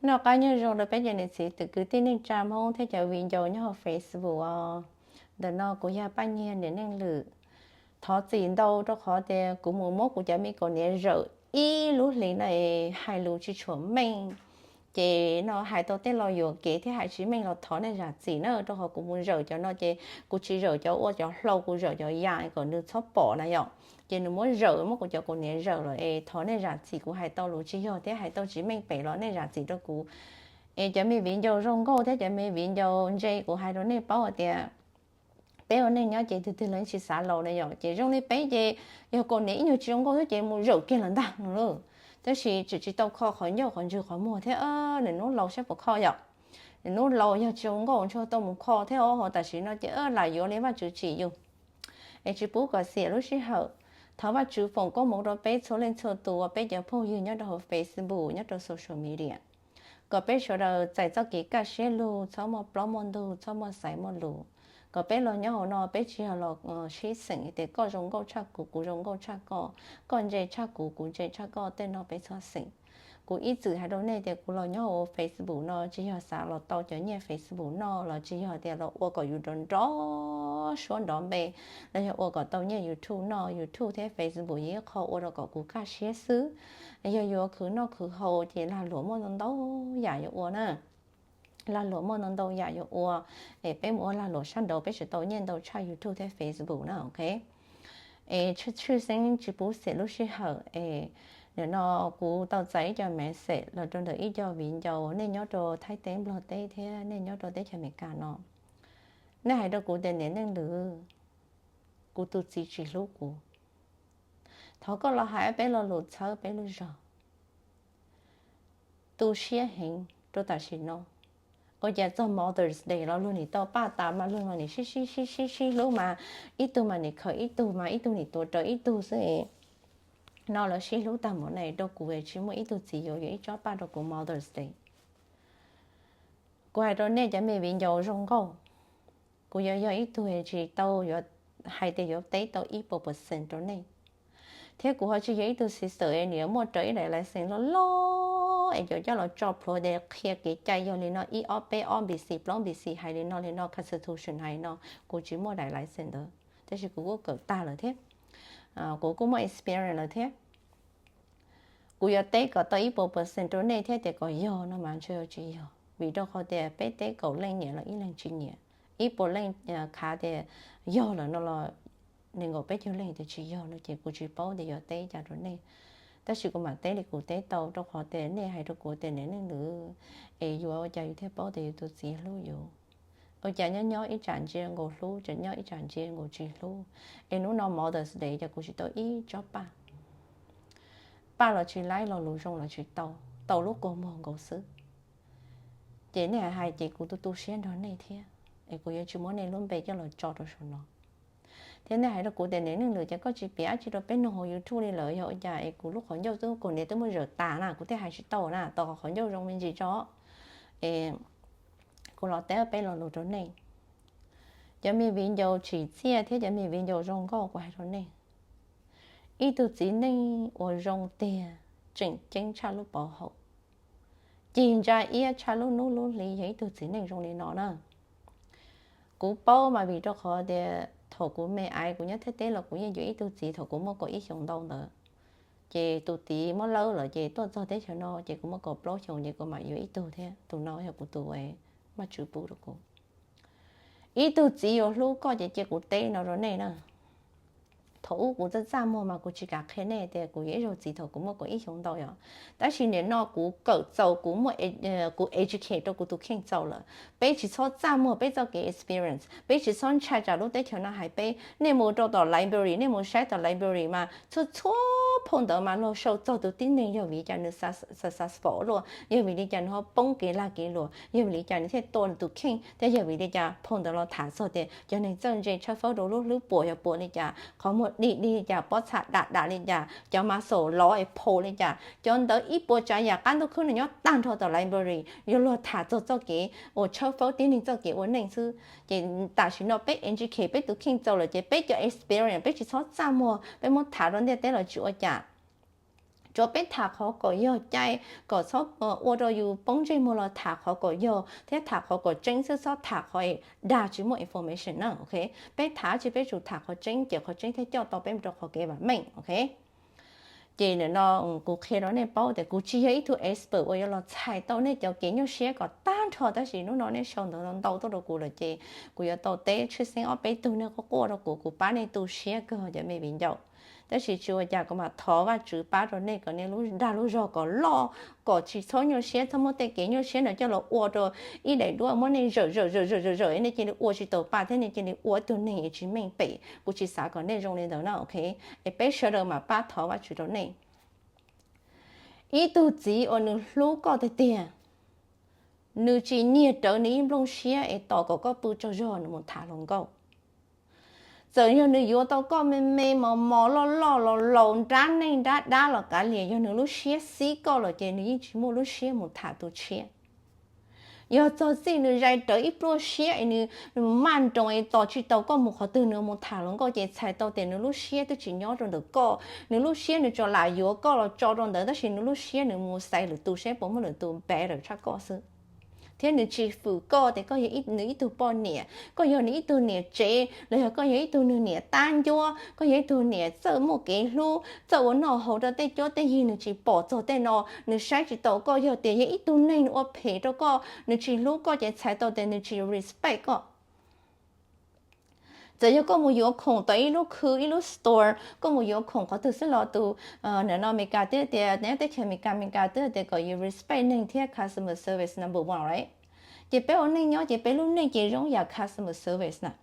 Noj qab nyob zoo rau peb cov niam txiv kwv tij neej tsa Hmoob thiab cov viv ncaus nyob hauv Facebook os. Ntawm no kuv yog Paj Nyiag niam Neej Lwm. Thov txim ntau rau qhov tias kuv mus muab kuv cov me kaus hniav zawm ib lub hlis no es hais lus tsis tshua meej, ces no hais tau tej lo yuam kev thiab hais tsis meej los thov nej zam txim na, rau qhov kuv mus zawm cov no ces kuv tsis zawm cov ua cov hlau, kuv zawm cov yam kom nws txhob pom na yom. Ces nws muab zawm, muab kuv cov kaus hniav zawm lawm es thov nej zam txim, kuv hais tau lus tsis yog thiab hais tau tsis meej pem los nej zam txim rau kuv. Es cov me viv ncaus zoo nkauj thiab cov me viv ncaus ntse, kuv hais rau nej paub hais tias peb ua neej nyob ces twg twg los tsis xav laus na yom. Ces zoo li peb ces yog kaus hniav ib nyuag tsis zoo nkauj xwb ces mus zawm kiag lawm ntag no lauj. Tab sis tseem tsis tau kho qhov ncauj qhov ntswg qhov muag thiab, nws hnub laus saib puas kho yom. Nws hnub laus yog tsis zoo nkauj ntshe tau mus kho thiab os, ho tam sim no ces lam yuav li Vajtswv tsim yus es tsis pub kom xiam lub sij hawm. Thov Vajtswv foom koob hmoov rau peb txhua leej txhua tus uas peb cov phooj ywg nyob rau hauv Facebook, nyob rau social media, kom peb sawv daws txais txoj kev kaj siab lug, txhob muaj plaub muaj ntug, txhob muaj xaiv muaj lus. Kom peb los nyob hauv no peb tsis yog los sib xeem tias koj zoo nkauj tshaj kuv, kuv zoo nkauj tshaj koj, koj ntse tshaj kuv, kuv ntse tshaj koj, tej no peb txhob xeem. Kuv ib txwm hais rau nej tias kuv los nyob hauv Facebook no tsis yog xav los tau cov nyiaj Facebook no, los tsis yog tias los ua kom yus nrov nrov suab nrov npe, los yog ua kom tau nyiaj YouTube no. YouTube thiab Facebook yog ib qho ua rau kom kuv kaj siab xwb. Yog yuav khwv noj khwv haus ces lag luam muaj ntau ntau yam yuav ua na. Lag luam muaj ntau ntau yam yuav ua, es peb mus ua lag luam sab nraud peb tsis tau nyiaj ntau tshaj YouTube thiab Facebook na, ok. Es tshwj xeeb tsis pub xiam lub sij hawm es nim no kuv tau txais ib co message los rau ntawm ib co viv ncaus nej nyob rau Thaib teb, Nplog teb thiab nej nyob rau teb chaws Amelikas no. Nej hais rau kuv tias niam Neej Lwm, kuv tus txiv tsis hlub kuv. Thov koj los hais peb lo lus txhawb peb lub zog. Tu siab heev rau tam sim no. Ua cas txog Mother's Day los luag nim tau paj tas mas luag los nim sib sib sib sib sib hlub mas, ib tug mas nim khaws ib tug mas ib tug nim tuav rawv ib tug xwb. No lawv sib hlub tag npaum no rau kuv tsis muaj ib tug txiv yuav yuav ib tsob paj rau kuv Mother's Day. Kuv hais rau nej cov me viv ncaus zoo nkauj, kuv yuav yog ib tug tsis tau yuav hais tias yuav teb tau ib puas percent rau nej. Thiab kuv ho tsis yog ib tug sister es nws yuav muaj rawv ib daim license loj loj es cov coj los tso plhuav es qhia kev cai yog li no, ib ob peb ob B C plaub B C hais li no li no, constitution hais li no. Kuv tsis muaj daim license ntawd, tab sis kuv kuj kawm tag lawm thiab. Kuv kuj muaj experience lawm thiab. Kuv yuav teb kom tau ib puas percent rau nej thiab tias kom yog no mas ntshe yuav tsis yog, vim rau qhov tias peb teb kaum leej nyiam los ib leeg tsis nyiam, ib puas leej khav tias yog lawm no los nees nkaum peb caug leej tias tsis yog no ces kuv tsis paub tias yuav teb cas rau nej. Tab sis kuv mam teb li kuv teb tau, rau qhov tias nej hais rau kuv tias niam Neej Lwm, es yuav ua cas yus thiaj paub tias yus tus txiv hlub yus? Ua cas nyob nyob ib tsam ntsia nkaus hlub, nyob ib tsam ntsia nkaus tsis hlub? Es hnub no Mother's Day ces kuv tsis tau ib tsob paj. Paj los tsis laib, lo lus zoo los tsis tau, tau lub kua muag nkaus xwb. Ces nej hais ces kuv tu tu siab nrog nej thiab, es kuv yuav tsis muab nej lub npe coj los tso rau saum no. Thiab nej hais rau kuv tias niam Neej Lwm, ces koj tsis piav dab tsi rau peb mloog hauv YouTube li lawm, yog ua cas es kuv lub qhov ncauj twb kaus hniav twb muab zawm tas na, kuv thiaj hais tsis tau na, tos qhov ncauj zoo me ntsis tso. Es kuv los teb peb lo lus rau nej, cov me viv ncaus tsim txiaj thiab cov me viv ncaus zoo nkauj, kuv hais rau nej, ib tug txiv neej uas zoo tiag, tseem ceeb tshaj lub pov haum, cig ntsa iab tshaj lub hnub lub hli yog ib tug txiv neej zoo li no na. Kuv paub mas vim rau qhov tias thaum kuv me aiv kuv nyob Thaib teb los kuv yeej yuav ib tug txiv thaum kuv muaj kaum ib xyoos ntau ntawd. Ces tus txiv muab lawb lawm ces tuaj txog teb chaws no ces kuv muaj kaum plaub xyoos ces kuv mam yuav ib tug thiab, tus no yog kuv tus Vajtswv pub rau kuv. Ib tug txiv yuav hlub koj ces cia kuv teb no rau nej na. Thaum ub kuv txaj txaj muag mas kuv tsis kam qhia nej tias kuv yuav ib zaug txiv thaum kuv muaj kaum ib xyoos ntau yom. Tab sis nim no kuv kawm txaus, kuv muaj, kuv educate rau kuv tus kheej txaus lawm. Peb tsis txhob txaj muag peb txoj kev experience, peb tsis txhob ntshai tsam lub teb chaws no hais peb. Nej mus rau tom library, nej mus saib tom library mas txhua txhua phau ntawv mas luag sau txog tus tib neeg yog vim li cas nws successful luaj, yog vim li cas nws ho poob kev lag kev luam, yog vim li cas nws thiaj tua tus kheej, thiab yog vim li cas phau ntawv los tham txog tias cov neeg txawj ntse tshawb fawb rau lub hlwb puas yog puas li cas, qhov muag dig dig li cas, pob txha dam dam li cas, cov muscle lov es phau li cas, cov ntawv ib puas tsav yam qab ntuj khwb nws nyob tag nrho tom library, yog luag tham txog txoj kev uas tshawb fawb tib neeg txoj kev ua neej xwb. Ces tam sim no peb educate peb tus kheej txaus lawm ces peb cov experience peb tsis txhob txaj muag, peb muab tham rau ntiaj teb los tsis ua cas. Tsuav peb tham qhov kom yog cai, kom txhob ua rau yus poob ntsej muag los tham qhov kom yog thiab tham qhov kom tseeb xwb, txhob tham qhov dag tsis muaj information na, ok? Peb tham tsis, peb tsum tham qhov tseeb ces qhov tseeb thiaj coj tau peb mus rau qhov kev vam meej, ok? Ces nim no kuv qhia rau nej paub tias kuv tsis yog ib tug expert uas yuav los txhais tau nej cov kev nyuaj siab kom tag nrho, tab sis hnub no nej sau ntawv ntau tuaj rau kuv lawm ces kuv yuav tau teb tshwj xeeb ob peb tug nej quaj quaj rau kuv, kuv pab nej tu siab kawg cov me viv ncaus. Tab sis tsis ua cas, kuv mam thov Vajtswv pab rau nej kom nej lub dag lub zog kom loj, kom tsis txhob nyuaj siab, txhob muab tej kev nyuaj siab no coj los ua rau ib daim duab muab nej zawm zawm zawm zawm zawm zawm, nej cia li ua tsis tau pa thiab nej cia li ua ib tug neeg tsis meej pem. Kuv tsis xav kom nej zoo li ntawd na, ok? Es peb sawv daws mam pab thov Vajtswv rau nej. Ib tug txiv uas nws hlub koj tiag tiag, nws tsis nyiag rawv nws ib nplooj siab es tos kom koj pw tsaug zog nws mus tham hluas nkauj. Txawm yog nws yuav tau koj me me mos mos loj loj los laus nrab neej nrab dab los kav liam, yog nws lub siab xib koj lawm ces nws yeej tsis muaj lub siab mus tham tus tshiab. Yog txog txij nws zais rawv ib pluaj siab es nws maj nroos es tos tsis tau koj mus qhov twg nws mus tham hluas nkauj ces txhais tau tias nws lub siab twb tsis nyob rau ntawm koj, nws lub siab nws tsuas lam yuav koj los tso rau ntawd tab sis nws lub siab nws mus xaiv lwm tus saib puas muaj lwm tus better tshaj koj xwb. Thiab nws tsis fwm koj tias koj yog nws ib tug poj niam, koj yog nws ib tug niam tsev, los yog koj yog ib tug nws niam tab ncuab, koj yog ib tug niam txawj muaj kev hlub, txawj ua noj haus rau tej cuab tej yig, nws tsis pom txog tej no, nws saib tsis taus koj. Yog tias yog ib tug neeg nws ua phem rau koj, nws tsis hlub koj ces txhais tau tias nws tsis respect koj. Txawm yog koj mus yuav khoom tau ib lub khw ib lub store, koj mus yuav khoom qhov twg xwb los tus, nim no Amelikas twb tias, nyob teb chaws Amelikas, Amelikas twb tias kom yus respect neeg thiab customer service number one, right? Ces peb ua neej nyob ces peb lub neej ces zoo yam customer service na.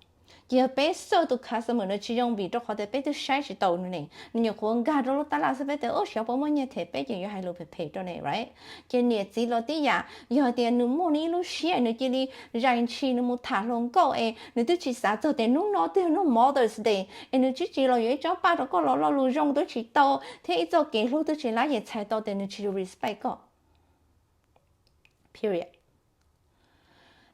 Ces yog peb serve tus customer no tsis zoo vim rau qhov tias peb twb saib tsis taus nws ne, nws nyuam qhuav nkag rau lub tab laj xwb peb tias ub xyov puas muaj nyiaj them peb ces yuav hais lus phem phem rau ne, right? Ces niam txiv los tib yam, yog tias nws muaj nws ib lub siab nws cia li zais ntshis nws mus tham hluas nkauj es nws twb tsis xav txog tias hnub no twb yog hnub Mother's Day es nws twb tsis los yuav ib tsob paj rau koj los lo lus zoo twb tsis tau thiab ib txoj kev hlub twb tsis lab ces txhais tau tias nws tsis respect koj. Period.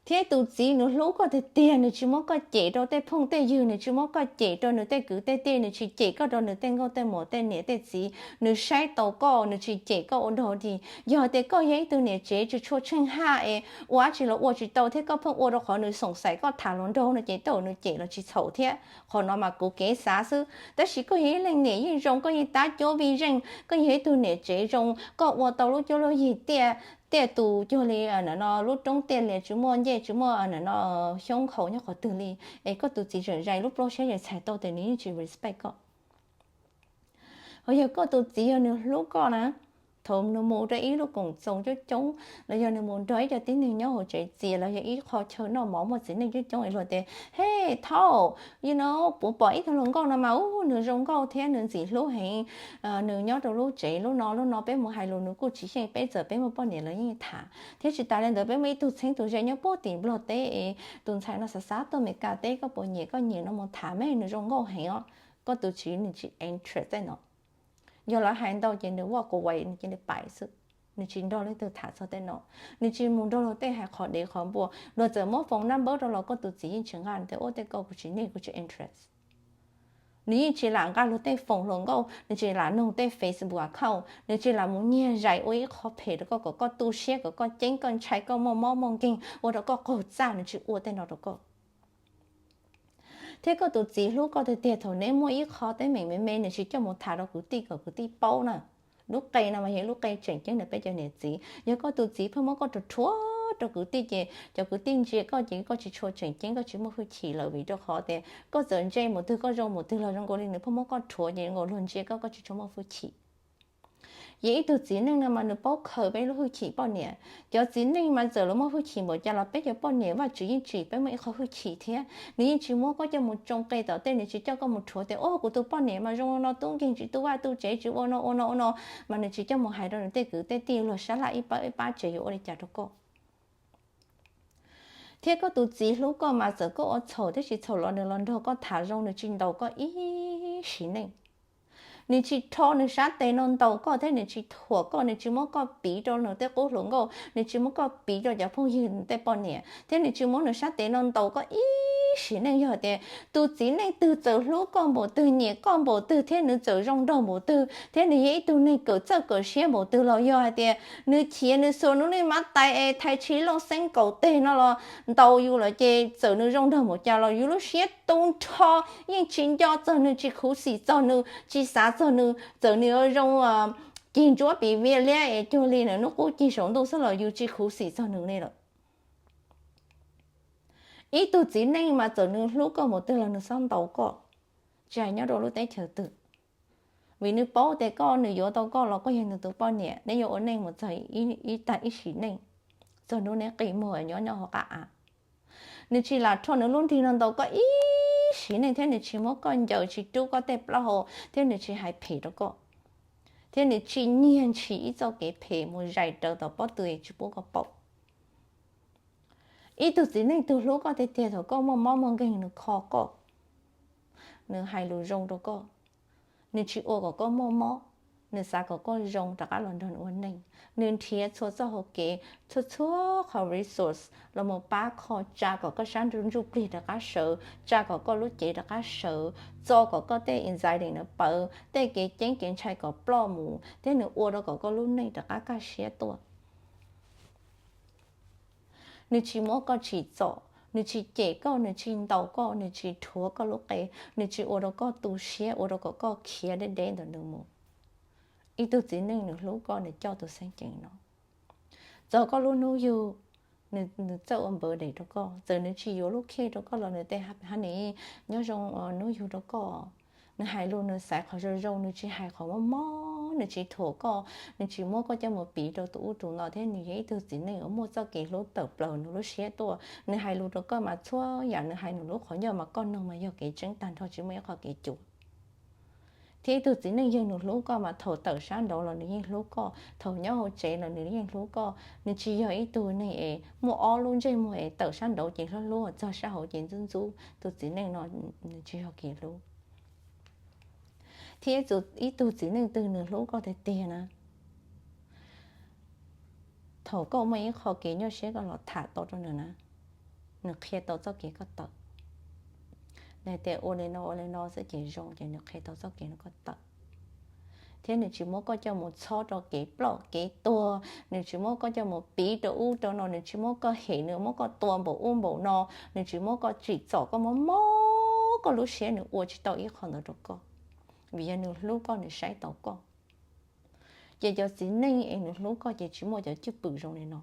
Thiab tus txiv nws hlub koj tiag tiag, nws tsis muab koj cem rau tej phooj tej ywg, nws tsis muab koj cem rau nws tej kwv tej tij, nws tsis cem koj rau nws tej nkauj tej muam tej niam tej txiv, nws saib taus koj, nws tsis cem koj ua dog dig. Yog tias koj yog ib tug niam tsev tsis tshua tsheej haj es ua dab tsi los ua tsis tau thiab koj pheej ua rau qhov nws xoom xaim koj tham hluas nraug no ces tej zaum nws cem los tsis txhaum thiab. Qhov no mas kuv kev xav xwb, tab sis koj yog ib leej niam yeej zoo, koj yeej tab cuab vij zeej, koj yog ib tug niam tsev zoo, koj ua tau lub cuab lub yig tiaj, tiaj tus cuag li no lub roob tiaj lias tsis muaj ncej tsis muaj no xyoob nkhaus nyob qhov twg li, es koj tus txiv tseem zais lub plab siab ces txhais tau tias nws yeej tsis respect koj. Ho yog koj tus txiv yog nws hlub koj na, thaum nws mus rau ib lub koom txoos coob coob los yog nws mus nrog ib co tib neeg nyob hauv tsev txias los yog ib qho chaw noj mov muaj txiv neej coob coob es luag tias, hey, thauj, you know, puas pom ib tug hluas nkauj no mas ub nws zoo nkauj thiab nws ntxim hlub heev, nws nyob rau lub tsev lub no lub no, peb mus hais lus nws kuj tsis xyeej peb, txawm peb muaj poj niam los yeej tham. Thiab tsis tas li ntawd peb muaj ib tug txheeb tus ze nyob puag tim Nplog teb es tus ntxhais no xav xav tuaj Amelikas teb, koj puas nyiam, koj nyiam no mus tham me, nws zoo nkauj heev os. Koj tus txiv nws tsis interest tej no. Yog lawv hais ntau ces nws walk away, nws cia li pais xwb. Nws tsis nrog leej twg tham txog tej no, nws tsis mus nrog luag tej hais qhov dev qhov npua. Luag txawm muab phone number rau los koj tus txiv yeej tsis nqa, tias ua tej ko kuv tsis need, kuv tsis interest. Nws yeej tsis lam nqa luag tej phone hluas nkauj, nws tsis lam nug tej Facebook account, nws tsis lam mus nyiag zais ua ib qho phem rau koj kom koj tu siab, kom koj ceeb koj ntshai, koj muaj mob muaj nkeeg, ua rau koj qaug txaj, nws tsis ua tej no rau koj. Thiab koj tus txiv hlub koj tiag tiag, thaum neb muaj ib qho teeb meem me me nws tsis coj mus tham rau kwv tij kom kwv tij paub na. Lub qe no mas yog ib lub qe tseem ceeb ntawm peb cov niam txiv. Yog koj tus txiv pheej muab koj rhuav rhuav rau kwv tij ces cov kwv tij ntsia koj ces koj tsis tshua tseem ceeb, koj tsis muaj hwj chim lawm vim rau qhov tias koj txawm ntse mus twg koj zoo mus twg los zoo nkaus li nws pheej muab koj rhuav ces nkaus luag ntsia koj koj tsis tshua muaj hwj chim. Yog ib tug txiv neej no mas nws paub khaws peb lub hwj chim poj niam. Cov txiv neej mas txawm lawv muaj hwj chim npaum cas los peb cov poj niam Vajtswv yeej tsim peb muaj ib qho hwj chim thiab. Nws yeej tsis muab koj coj mus tsoo qe tom tej, nws tsis coj koj mus rhuav tias, o, kuv tus poj niam mas zoo no, tub nkeeg tsis tu vaj tu tsev, tsis ua no ua no ua no, mas nws tsis coj mus hais rau nws tej kwv tej tij luag sab laj ib pab ib pab tseg yuav ua li cas rau koj. Thiab koj tus txiv hlub koj mas txawm koj ua txhaum thiab tsis txhaum los nws los nrog koj tham zoo, nws tsis ntaus koj ib sim neej. Nws tsis rho nws sab tes no ntaus koj thiab nws tsis thuam koj, nws tsis muab koj piv rau nws tej qub hluas nkauj, nws tsis muab koj piv rau cov phooj ywg nws tej poj niam, thiab nws tsis muab nws sab tes no ntaus koj ib ib sim neej yog tias tus txiv neej twg txawm hlub koj npaum twg, nyiam koj npaum twg, thiab nws txawm zoo nraug npaum twg, thiab nws yog ib tug neeg kawm txawj kawm siab npaum twg los yog hais tias nws chim nws xuas nws niag mav tais es thais tshis looj xeeb kaum teg no los ntaus yus lawm ces txawm nws zoo nraug npaum cas los yus lub siab tu nrho, yeej tsis nco txog nws, tsis khuv xim txog nws, tsis xav txog nws. Txawm nws yuav zoo cig ntsuab pim vias liab es cuag li hnub qub cig saum ntuj xwb los yus tsis khuv xim txog nws li lawm. Ib tug txiv neej mas txawm nws hlub koj npaum twg los nws xob ntaus koj, tsis hais nyob rau lub teb chaws twg, vim nws paub tias koj, nws yuav tau koj los koj yog nws tus poj niam, neb yuav ua neej mus txog ib tag ib sim neej, txog hnub neb qi muag nyob nyob hauv qab av. Nws tsis lam rho nws lub nrig no ntaus koj ib sim neej thiab nws tsis muab koj ncaws, tsis rub koj tej plaub hau, thiab nws tsis hais phem rau koj, thiab nws tsis nyiag ntshis ib txoj kev phem mus zais raws tom pob tw tsis pub koj paub. Ib tug txiv neej twg hlub koj tiag tiag, thaum koj muaj mob muaj nkeeg nws kho koj, nws hais lus zoo rau koj, nws tsis ua kom koj muaj mob, nws xav kom koj zoo rov qab los nrog nws ua neej. Nws nrhiav txhua txoj hauv kev, txhua txhua qhov resource los mus pab kho, tsa kom koj sab ntsuj plig rov qab sawv, tsa kom koj lub cev rov qab sawv, txo kom koj tej anxiety no pawv, tej kev ceeb kev ntshai kom ploj mus, thiab nws ua rau kom koj lub neej rov qab kaj siab tuaj. Nws tsis muab koj tsim txom, nws tsis cem koj, nws tsis ntaus koj, nws tsis rhuav koj lub qe, nws tsis ua rau koj tu siab, ua rau kom koj khiav deb deb ntawm nws mus. Ib tug txiv neej nws hlub koj, nws coj tus xeeb ceem no. Txog koj lub hnub yug, nws txawj ua npawv dej rau koj, txawm nws tsis yuav lub khej rau koj los nws tej hab ni nyob zoo hnub yug rau koj. Nws hais lus nws xaiv qhov zoo zoo, nws tsis hais qhov mob mob, nws tsis thuam koj, nws tsis muab koj coj mus piv rau tus ub tus no, thiab nws yog ib tug txiv neej uas muaj txoj kev hlub tawm plaws nws lub siab tuaj. Nws hais lus rau koj mas txhua yam nws hais nws lub qhov ncauj mas koj noog mas yog kev tseeb tag nrho tsis muaj ib qho kev cuav. Thiab ib tug txiv neej yog nws hlub koj mas thaum tawm sab nraud los nws yeej hlub koj, thaum nyob hauv tsev los nws yeej hlub koj. Nws tsis yog ib tug neeg es muaj ob lub ntsej muag es tawm sab nraud ces hlub hlub, txog sab hauv ces ntxub ntxub. Tus txiv neej no nws tsis yog kev hlub. Thiab ib tug txiv neej twg nws hlub koj tiag tiag na, thaum koj muaj ib qho kev nyuaj siab koj los tham tau rau nws na, nws qhia tau txoj kev koj tawm. Nws hais tias ua li no ua li no xwb ces zoo, ces nws qhia tau txoj kev no koj tawm. Thiab nws tsis muab koj coj mus txhob rau kev ploj kev tuag, nws tsis muab koj coj mus piv rau ub rau no, nws tsis muab koj hem, nws muab koj tua npaum ub npaum no, nws tsis muab koj tsim txom, koj mob mob koj lub siab, nws ua tsis tau ib qho ntawd rau koj, vim yog nws hlub koj, nws saib taus koj. Ces cov txiv neej es nws hlub koj ces tsis muaj cov cwj pwm zoo li no.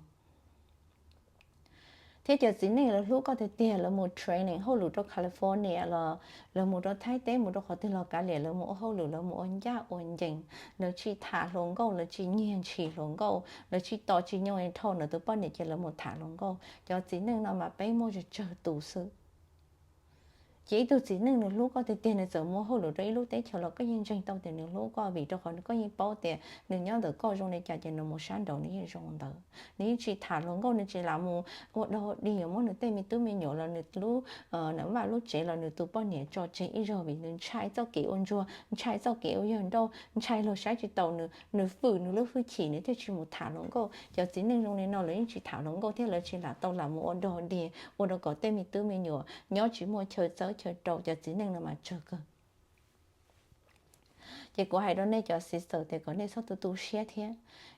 Thiab cov txiv neej lawv hlub koj tiag tiag, lawv mus training hauj lwm rau California los, lawv mus rau Thaib teb, mus rau qhov twg los kav liam, lawv mus ua hauj lwm, lawv mus ua ncaj ua ncees, lawv tsis tham hluas nkauj, lawv tsis nyiag ntshis hluas nkauj, lawv tsis tos tsis nyoo dhau ntawm tus poj niam ces lawv mus tham hluas nkauj. Cov txiv neej no mas peb muaj tsawg tsawg tus xwb. Ces ib tug txiv neej nws hlub koj tiag tiag, nws txawm mus hauj lwm rau ib lub teb chaws los koj yeej ntseeg tau tias nws hlub koj, vim rau qhov koj yeej paub tias nws nyob ntawm koj zoo li cas ces nws mus sab nraud nws yeej zoo ntawd. Nws yeej tsis tham hluas nkauj, nws tsis lam mus ua dog dig muab nws tej me tub me nyuam los nws lub vaj lub tsev los nws tus poj niam tso tseg ib zaug, vim nws ntshai txoj kev ua ntsuag, ntshai txoj kev ua yawg nrauj, ntshai luag saib tsis taus nws, nws fwm nws lub hwj chim, nws thiaj tsis mus tham hluas nkauj. Cov txiv neej zoo li no lawv yeej tsis tham hluas nkauj thiab lawv tsis lam tau lam mus ua dog dig ua rau kom tej me tub me nyuam nyob tsis muaj chaw txawb chaw rau. Cov txiv neej no mas tsawg kawg. Ces kuv hais rau nej cov sister tias kom nej txhob tu tu siab thiab.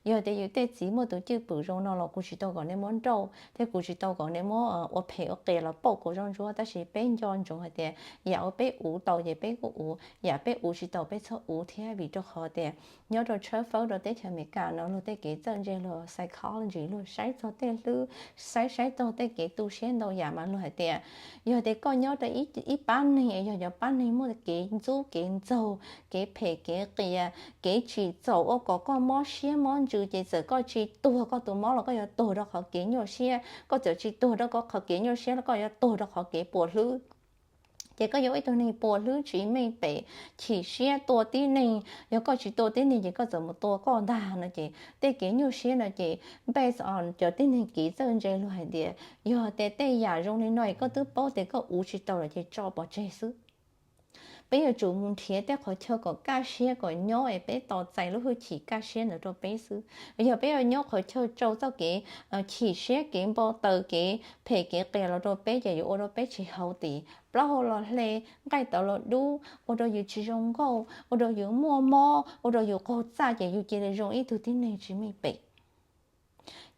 Yog tias yus tej txiv muaj tus cwj pwm zoo no los kuv tsis tau kom nej muab nrauj thiab kuv tsis tau kom nej muab ua phem ua qias los pauj kuv zaub ntsuab, tab sis peb nco ntsoov hais tias yam uas peb uv tau ces peb kuj uv, yam peb uv tsis tau peb txhob uv thiab, vim rau qhov tias nyob rau tshawb fawb rau teb chaws Amelikas no luag tej kev txawj ntse, luag psychology, luag saib txog tej hlwb, saib saib txog tej kev tu siab ntau yam mas luag hais tias yog tias koj nyob rau ib pab neeg es yog cov pab neeg muaj kev ntxub kev ntxaug, kev phem kev qias, kev tsim txom ua kom koj mob siab mob ntsws ces txawm koj tsis tuag koj tus mob los koj yuav tuag rau qhov kev nyuaj siab, koj txawm tsis tuag rau qhov kev nyuaj siab los koj yuav tuag rau qhov kev puas hlwb. Ces koj yuav ua ib tug neeg puas hlwb tsis meej pem, chim siab tua tib neeg, yog koj tsis tua tib neeg ces koj txawm mus tua koj ntag no ces tej kev nyuaj siab no ces based on cov tib neeg kev txawj ntse luag hais tias yog tias tej yam zoo li no es koj twb paub tias koj uv tsis tau lawm ces tso pov tseg xwb. Peb yuav tsum mus nrhiav tej qhov chaw kom kaj siab kom nyob es peb tos txais lub hwj chim kaj siab ntawd rau peb xwb. Yog peb yuav nyob qhov chaw rau txoj kev chim siab, kev npau taws, kev phem kev qias los rau peb ces yuav ua rau peb tsis hauv tim, plaub hau los hle, nqaij tawv los dub, ua rau yus tsis zoo nkauj, ua rau yus muaj mob, ua rau yus qaug txaj ces yus cia li zoo ib tug tib neeg tsis meej pem.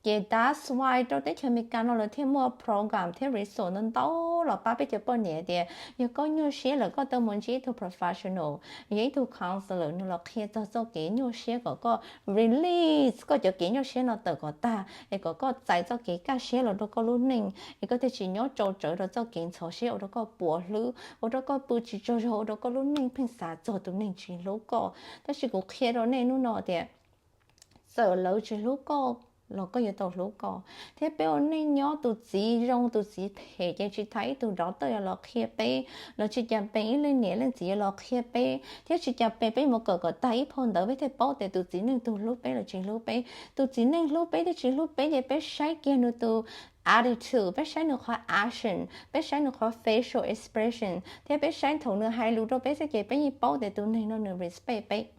Ces that's why rau teb chaws Amelikas no lawv thiaj muaj program thiab resource ntau ntau los pab peb cov poj niam tias yog koj nyuaj siab lawm koj tau mus ntsib ib tug professional, yog ib tug counselor nws los qhia txog txoj kev nyuaj siab kom koj release koj cov kev nyuaj siab no tawm kom tag es kom koj txais txoj kev kaj siab los rau koj lub neej es koj thiaj tsis nyob tsau tsawv rau txoj kev ntxhov siab ua rau koj puas hlwb, ua rau koj pw tsis tsaug zog, ua rau koj lub neej pheej xav txog tus neeg tsis hlub koj. Tab sis kuv qhia rau nej hnub no tias txawm lawv tsis hlub koj los koj yuav tau hlub koj. Thiab peb ua neej nyob tus txiv zoo tus txiv phem ces tsis tas ib tug doctor yuav los qhia peb, los tsis cas pes ib leej niam leej txiv yuav los qhia peb, thiab tsis cas pes peb mus kawm kom tag ib phau ntawv peb thiaj paub tias tus txiv neej tus hlub peb los tsis hlub peb. Tus txiv neej hlub peb thiab tsis hlub peb ces peb saib kiag nws tus attitude, peb saib nws qhov action, peb saib nws qhov facial expression, thiab peb saib thaum nws hais lus rau peb xwb ces peb yeej paub tias tus neeg no nws respect peb.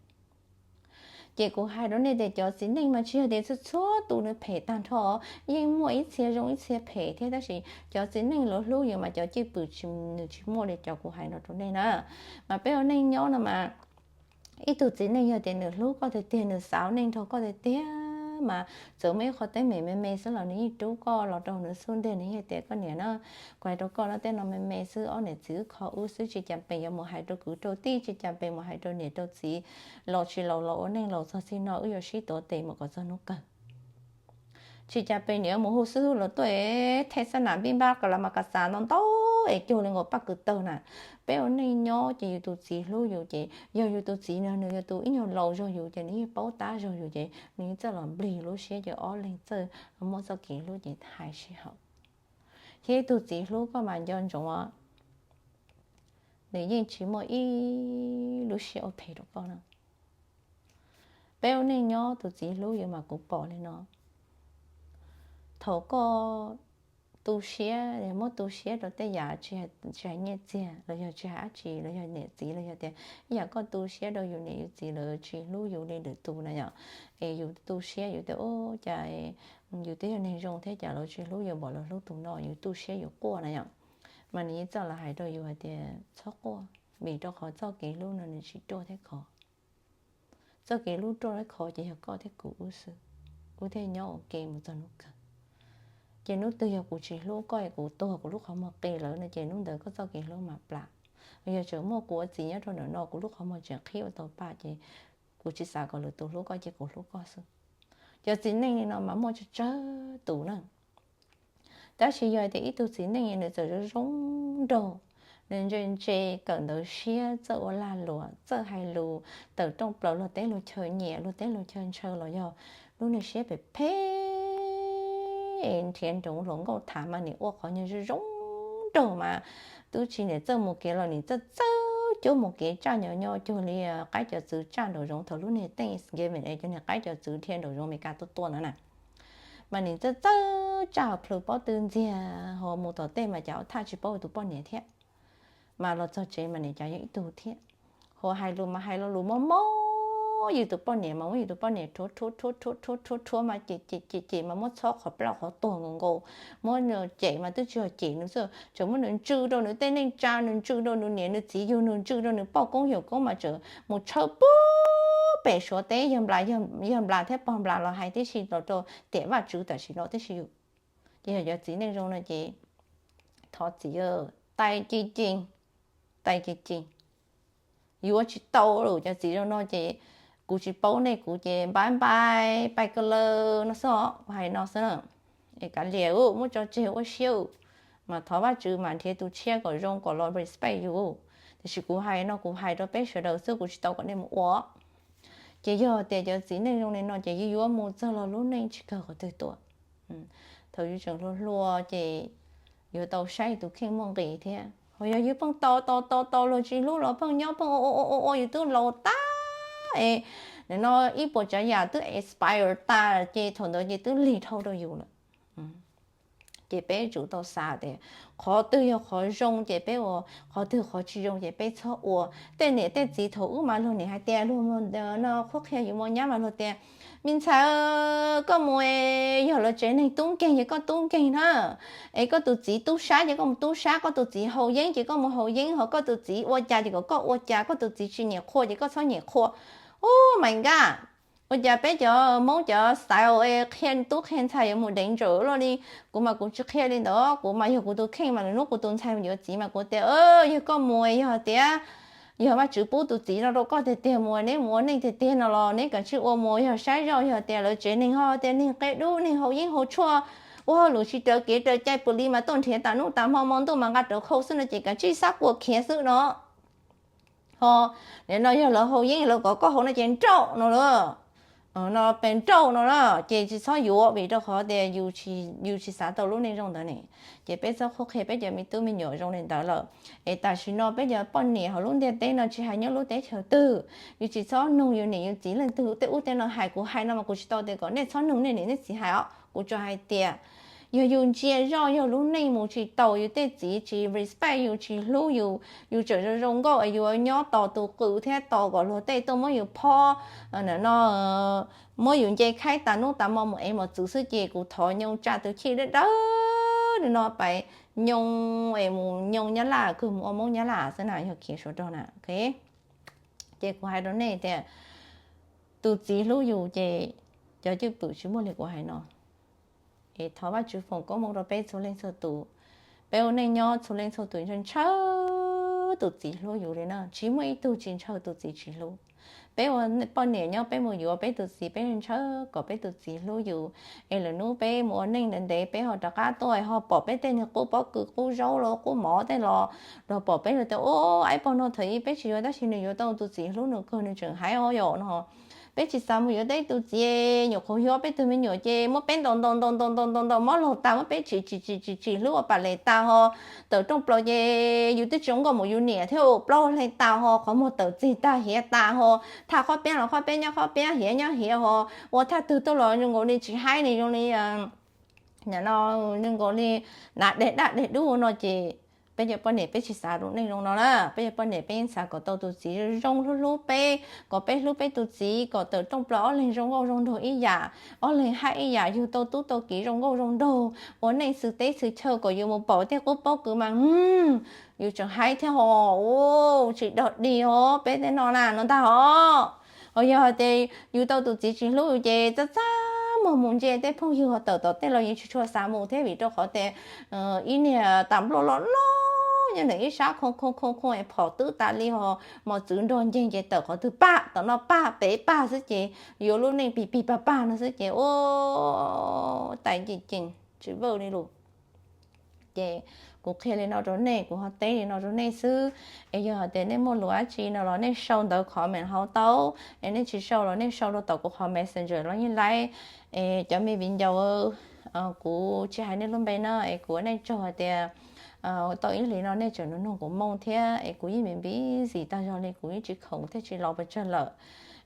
Ces kuv hais rau nej tias cov txiv neej mas tsis yog tias txhua txhua tus nws phem tag nrho, yeej muaj ib txhia zoo ib txhia phem thiab, tab sis cov txiv neej lawv hlub yus mas cov cwj pwm nws tsis muaj li cov kuv hais no rau nej na. Mas peb ua neej nyob no mas ib tug txiv neej yog tias nws hlub koj tiag tiag, nws xav ua neej nrog koj tiag tiag mas txawm muaj ib qho teeb meem me me xwb los nws yeej rub koj los rau nws xub ntiag, nws yeej tias koj niam na, kuv hais rau koj no tej no me me xwb, ob niam txiv wb kho wb xwb, tsis cas pes yuav mus hais rau kwv rau tij, tsis cas pes mus hais rau niam rau txiv, laus tsis laus los ua neej laus txog txij no wb yuav sib tuav tes mus kom txog hnub kawg. Tsis cas pes niam mus hu xib hwb los tuaj, thej xab nam npib npab kas las mas kas xas no ntau es cuag li nkaus paj kws tawg na. Peb ua neej nyob ces yus tus txiv hlub yus ces yog yus tus txiv no nws yog tus ib nyuag laus zog yus ces nws yeej paub tab zog yus ces nws yeej txawj los nplig lub siab ces ob leeg txawj muab txoj kev hlub ces hais sib haum. Thiab ib tug txiv hlub koj mas nco ntsoov, nws yeej tsis muaj ib lub siab ua phem rau koj na. Peb ua neej nyob tus txiv hlub yus mas kuv pom li no, thaum koj tu siab, muab tu siab rau tej yam tsis hais nyiaj txiag los yog tsis hais dab tsi los yog niam txiv los yog tias ib yam koj tu siab rau yus niam yus txiv lawv tsis hlub yus li lwm tus na yom, es yus tu siab yus tias ub cas yus twb yog neeg zoo thiab cas lawv tsis hlub yus npaum lawv hlub tus no, yus tu siab yus quaj na yom. Mas nws yeej txawj los hais rau yus hais tias txhob quaj, vim rau qhov txoj kev hlub no nws tsis ruaj thiab khov. Txoj kev hlub ruaj thiab khov ces yog koj thiab kuv wb xwb, wb thiaj nyob ua ke mus txog hnub kawg. Ces hnub twg yog kuv tsis hlub koj es kuv tuag kuv lub qhov muag qi lawm no ces hnub ntawd koj txoj kev hlub mas plam. Yog tseem muaj kuv ua txiv nyob rau ntawm no kuv lub qhov muag tseem qhib ua tau pam ces kuv tsis xav kom lwm tus hlub koj ces kuv hlub koj xwb. Cov txiv neej li no mas muaj tsawg tsawg tus na. Tab sis yog tias ib tug txiv neej nws txawm zoo zoo nraug, nws ntse ntse, kawm ntawv siab, txawj ua lag luam, txawj hais lus, tawm rooj plaws luag teb luag chaw nyiam, luag teb luag chaw ntshaw los yog lub niag siab phem phem nrhiav nroov hluas nkauj tham mas nim ua qhov nyuag zoo zoo nraug mas twb tsis niam txawj mus kev los nim txawj txawj cuab mus kev tsaj nyo nyo cuag li qaib cov txwv tsaj nraum zoov thaum lub niag Thanksgiving es cov niag qaib cov txwv dhia nraum zoov Amelikas tuaj tuaj no na. Mas nim txawj txawj tsaj plhws pob tw ntxiag ho mus tom tej mas cas thaj tsis paub yus tus poj niam thiab. Mas los txog tsev mas nim cas yog ib tug thiab. Ho hais lus mas hais lo lus mob mob yus tus poj niam mas muab yus tus poj niam rhuav rhuav rhuav rhuav rhuav rhuav rhuav mas cem cem cem cem mas muab txhob qhov plaub qhov tuag nkaus nkaus. Muab cem mas twb tsis yog cem nws xwb, tseem muab nws ntsws rau nws tej neej tsa, nws ntsws rau nws niam nws txiv yug, nws ntsws rau nws poj koob yawm koob mas tseem mus tshawb pub pem Suav teb, yawg nplas, yawg nplas thiab pog nplas los hais tib si los rau tiam Vajtswv tam sim no tib si yus. Ces yog cov txiv neej zoo no ces thov txim, tais ci ci, tais ci ci. Yuav tsis tau lawm cov txiv zoo no ces kuv tsis paub nej kuv ces npai npai pai ko law no xwb os, kuv hais no xwb na. Es kav liam, muab tso tseg ua siab, mas thov Vajtswv mas nrhiav tus tshiab kom zoo kom los respect yus. Tiam sis kuv hais no kuv hais rau peb sawv daws xwb, kuv tsis tau kom nej mus ua. Ces yog tias cov txiv neej zoo li no ces yuav yuav mus txog los lub neej tsis kawg qhov twg tuaj. Thaum yus tseem hluas hluas ces yuav tau saib tus kheej muaj nqis thiab. Ho yog yus pheej tos tos tos tos luag tsis hlub los pheej nyob pheej ua ua ua ua yus twb laus tag es, nim no ib puas tsav yam twb expire tas ces thaum ntawd ces twb lig dhau rau yus lawm. Ces peb tsum tau xav tias qhov twg yog qhov zoo ces peb ua, qhov twg qhov tsis zoo ces peb txhob ua. Tej niam tej txiv thaum ub mas luag niam hais tias, luag no qhuab qhia yus mos nyab mas luag tias, me ntxhais, koj mus es yog lawv tsev neeg tub nkeeg ces koj tub nkeeg na, es koj tus txiv tub sab ces koj mus tub sab, koj tus txiv haus yeeb ces koj mus haus yeeb, ho koj tus txiv ua cas ces kom koj ua cas, koj tus txiv tsis nyiam qhua ces koj txhob nyiam qhua. Ub, mais nkaj, ua cas peb cov Hmoob cov xaiv qhia tub qhia ntxhais yuav mus deev ntsawm luaj li. Kuv mas kuv tsis qhia li ntawd, kuv mas yog kuv tus kheej mas lwm hnub kuv tus ntxhais yuav txiv mas kuv tias, yog koj mus, yog tias yog Vajtswv pub tus txiv no rau koj tiag tiag, mus neb mus ua neej tiag tiag no los neb kav tsij ua mus, yog saib zoj, yog tias lawv tsev neeg ho tias neeg qia dub, neeg haus yeeb haus tshuaj, ua hauj lwm tsis raws kev raws cai, pw li mas tuaj nrhiav tas hnub tas hmo, hmo ntuj mas nqa rawv khau xwb no ces kav tsij xab kua khiav xwb no. Ho nim no yog lawv haus yeeb lawv kom koj haus no ces nrauj no lawm, no pes nrauj no na, ces tsis txhob yuav vim rau qhov tias yus tsis xav tau lub neej zoo ntawd ne. Ces peb txhob qhuab qhia peb cov me tub me nyuam zoo li ntawd lawm. Es tam sim no peb cov poj niam hauv lub ntiaj teb no tsis hais nyob lub teb chaws twg, yus tsis txhob nug yus niam yus txiv leej twg tej ub tej no hais. Kuv hais no mas kuv tsis tau tias kom nej txhob nug nej niam nej txiv hais os, kuv tsuas hais tias yog yus ntsia zoj yog lub neej mus tsis taus, yus tej txiv tsis respect yus, tsis hlub yus, yus tseem zoo zoo nkauj es yus nyob tos tus qws thiab tos kom luag tej tuaj muab yus phob, no muab yus nce khaib tas hnub tas hmo mus ev mos txwv xwb ces kuv thov nyoo tsa tus chij dawb dawb li no pais nyoo es mus nyoo Nyab Laj, kawg mus ua Hmoob Nyab Laj xwb na, yog khiav Suav rog na. Ces kuv hais rau nej tias tus txiv hlub yus ces cov cwj pwm tsis muaj li kuv hais no. Es thov Vajtswv foom koob hmoov rau peb txhua leej txhua tus. Peb ua neej nyob txhua leej txhua tus ntshaw ntshaw tus txiv hlub yus li na, tsis muaj ib tug tsis ntshaw tus txiv tsis hlub. Peb ua poj niam nyob peb mus yuav peb tus txiv, peb ntshaw kom peb tus txiv hlub yus, es lwm hnub peb mus ua neej ntev ntev peb ho rov qab tuaj ho pom peb tej niag qub pob kws qub zaub los qub mov tej los, los pom peb los tias, ub, ib pog no thaum ub peb tsis yuav tab sis nws yuav tau tus txiv hlub nws kawg nws tseem hais os yom no. Peb tsis xav mus yuav tau tus txiv, nyuam qhuav yuav peb tus me nyuam ces muab peb ntaus ntaus ntaus ntaus ntaus ntaus ntaus mob laug tas, muab peb tsis tsis tsis tsis tsis hlub ua pam les tas ho tawm rooj plaws ces yus twb tsis zoo nkauj mus yus niam thiab ua plaub hle tas ho qhov muag tawm txig tag hiav tas ho thaj qhob piab los qhob piab, nyob qhob piab hiav nyob hiav ho ua thaj twg tuaj los zoo nkaus li tsis haib li, zoo li no, zoo nkaus li nav deg daj deg dub no ces peb cov poj niam peb tsis xav rau neej zoo no na. Peb cov poj niam peb yeej xav kom tau tus txiv zoo hlub hlub peb, kom peb hlub peb tus txiv, kom tawm rooj plaws ob leeg zoo nkauj zoo nraug ib yam, ob leeg haib ib yam, yug tau tub tau kiv zoo nkauj zoo nraug, ua neej xwm teb xwm chaw kom yus mus pom tej qub pob kws mas yus tseem haib thiab ho, ub, tsis dog dig os peb tej no na no ntag os. Ho yog hais tias yus tau tus txiv tsis hlub yus ces txaj txaj muag mus ntsia tej phooj ywg ho tawm tom tej los yeej tsis tshua xav mus thiab vim rau qhov tias ib niag tas npluaj loj loj nyob ntawm ib sab khoo khoo khoo khoo es phom twb tas li ho mos txwv nrog nceeg ces tawm qhov twg pag tom no pag pem pag xwb ces yuav lub neej pig pig pag pag no xwb ces ua tais ncees cees tsis vawj li lus. Ces kuv qhia li no rau nej, kuv ho teb li no rau nej xwb. Es yog hais tias nej muaj lus dab tsi no los nej sau ntawv comment hauv tau, es nej tsis sau los nej sau rau tom kuv qhov Messenger los yeej laib. Es cov me viv ncaus, kuv tsis hais nej lub npe na, es kuv ua nej tsaug hais tias tau ib hlis no nej tseem nug nug kuv moo thiab, es kuv yeej me busy tag zog li, kuv yeej tsis khoom thiab tsis los pes tsawg lawm.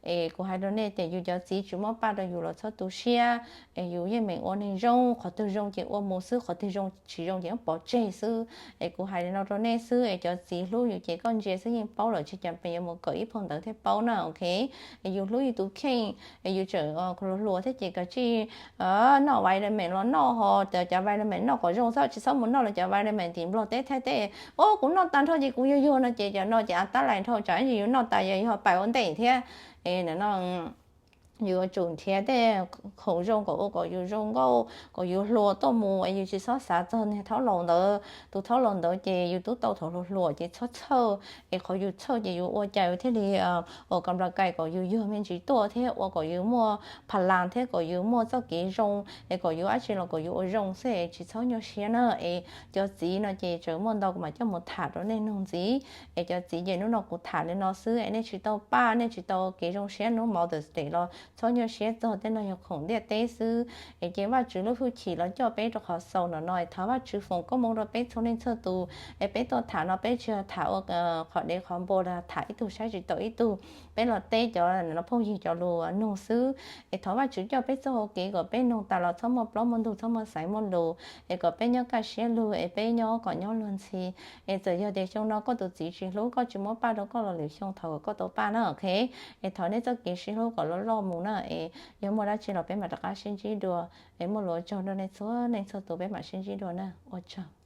Es kuv hais rau nej tias yus cov txiv tsis muab paj rau yus los txhob tu siab, es yus yeej meem ua neeg zoo, qhov twg zoo ces ua mus xwb, qhov twg zoo tsis zoo ces pov tseg xwb. Es kuv hais li no rau nej xwb, es cov txiv hlub yus ces koj ntsia xwb yeej paub lawm, tsis cam pes yuav mus kawm ib phau ntawv thiaj paub na, ok. Es yus hlub yus tus kheej, es yus tseem hluas hluas thiab ces kav tsij noj vitamin los noj ho, cov vitamin noj kom zoo xwb, tsis txhob mus noj los cov vitamin tim Nplog teb Thaib teb. Ub, kuv noj tag nrho ces kuv yuag yuag no ces cov no ces av tab lais nrho, tsam ib ntsis yus noj tas yog yog pais ua ntej thiab. Es no yus yuav tsum nrhiav tej khoom zoo kom ua kom yus zoo nkauj kom yus hluas tuaj mus, es yus tsis txhob xav txog niag thaub laus ntawd. Tus thaub laus ntawd ces yus twb tau thaum hluas hluas ces txhob txhawj. Es qhov yus txhawj ces yus ua cas yus thiaj li ua kam la kais kom yus yuag me ntsis tuaj thiab ua kom yus muaj pha las thiab kom yus muaj txoj kev zoo, es kom yus dab tsi los kom yus ua zoo xwb, tsis txhob nyuaj siab na. Es cov txiv no ces tseem muaj ntau kuv mam coj mus tham rau nej nug ntxiv. Es cov txiv ces hnub no kuv tham li no xwb, es nej tsis tau paj, nej tsis tau kev zoo siab hnub Mother's Day los Txhob nyuaj siab txog, tej no yog khoom ntiaj teb xwb. Es ces Vajtswv lub hwj chim los coj peb rau qhov xaus no no, es thov Vajtswv foom koob hmoov rau peb txhua leej txhua tus. Es peb tuaj tham no peb tsis tham ua qhov dev qhov npua los tham ib tug saib tsis taus ib tug, peb los teb cov phooj ywg cov lus nug xwb. Es thov Vajtswv coj peb txoj hau kev kom peb nug tas los txhob muaj plaub muaj ntug, txhob muaj xaiv muaj lus, es kom peb nyob kaj siab lug, es peb nyob kom nyob luag ntxhi. Es txawm yog tias xyoo no koj tus txiv tsis hlub koj, tsis muab paj rau koj los lwm xyoo thov kom koj tau paj na, ok. Es thov nej txoj kev sib hlub kom loj loj mus na, es yog muaj dab tsi los peb mam rov qab sib ntsib dua. Es muaj lus ua tsaug rau nej txhua leej txhua tus, peb mam sib ntsib dua na, ua tsaug.